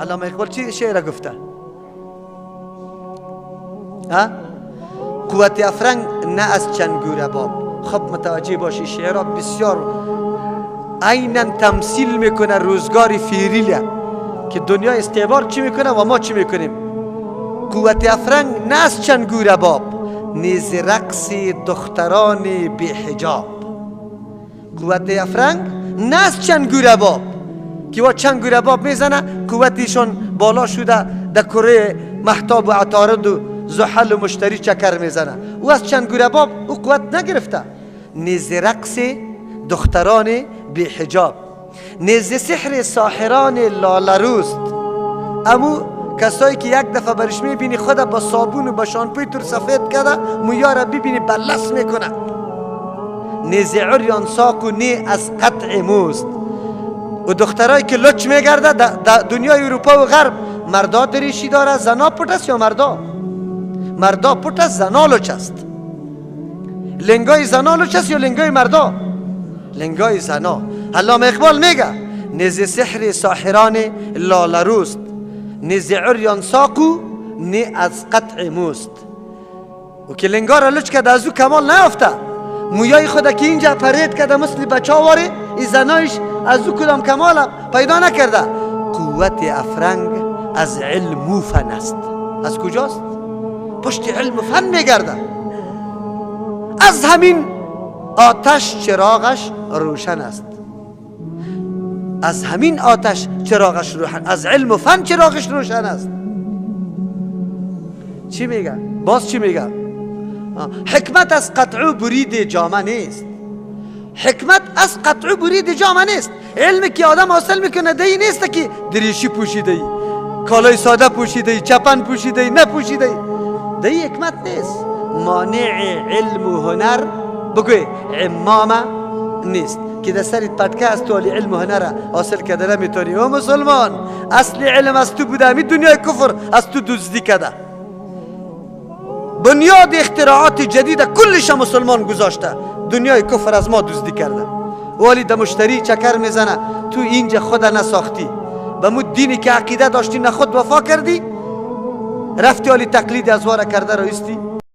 علامه اقبال چی شعر گفته؟ ها؟ قوت افرنگ نه از چنگوره باب. خب متوجه باشی، شعرها بسیار عینا تمثیل میکنه روزگار فیریله که دنیا استعمار چی میکنه و ما چی میکنیم. قوت افرنگ نه از چنگوره باب، نیز رقص دختران بی حجاب. قوت افرنگ نه از چنگوره باب که وا چنگوره باب میزنه قوتشون بالا شده، در کره مهتاب و عطارد و زحل و مشتری چکر میزنه، او از چنگوره باب او قوت نگرفته. نیز رقص دختران بی حجاب، نیز سحر ساحران لالروست. امو کسایی که یک دفعه برش میبینی خود با صابون و با شامپوی تر سفید کرده، مویا را ببینی بلس میکنه. نیز عریان ساق و نی از قطع موست. و دخترایی که لچ میگرده در دنیای اروپا و غرب، مردا دریشی داره، زنا پت است یا مردا؟ مردا پت است، زنا لچ است. لنگای زنا لچ است یا لنگای مردا؟ لنگای زنا. علامه اقبال میگه نیز سحر ساحران لالروست، نیز عریان ساقو نی از قطع موست. و که لنگا را لچ کرده از او کمال نیافته، مویای خود که اینجا پرید کرده مثل بچه واره، ای زنایش از او کدام کمال پیدا نکرده. قوت افرنگ از علم و فن است. از کجاست؟ پشت علم و فن میگرده. از همین آتش چراغش روشن است. از همین آتش چراغش روشن، از علم و فن چراغش روشن است. چی میگه؟ باز چی میگه؟ حکمت از قطع و برید جامه نیست. حکمت از قطع و برید جامه نیست. علمی که آدم حاصل میکنه دی نیست که دریشی پوشیده ای، کالای ساده پوشیده ای، چپن پوشیده ای، نپوشیده ای، دی حکمت نیست. مانع علم و هنر بگوی عمامه نیست که در سرت پتکه است تو علم و هنر حاصل کرده نمیتونی. او مسلمان، اصل علم از تو بوده، همین دنیای کفر از تو دزدی کرده. بنیاد اختراعات جدید کلش مسلمان گذاشته، دنیای کفر از ما دزدی کرده. ولی در مشتری چکر میزنه، تو اینجا خود نساختی، به مو دینی که عقیده داشتی نه خود وفا کردی، رفتی حالی تقلید از واره کرده رایستی.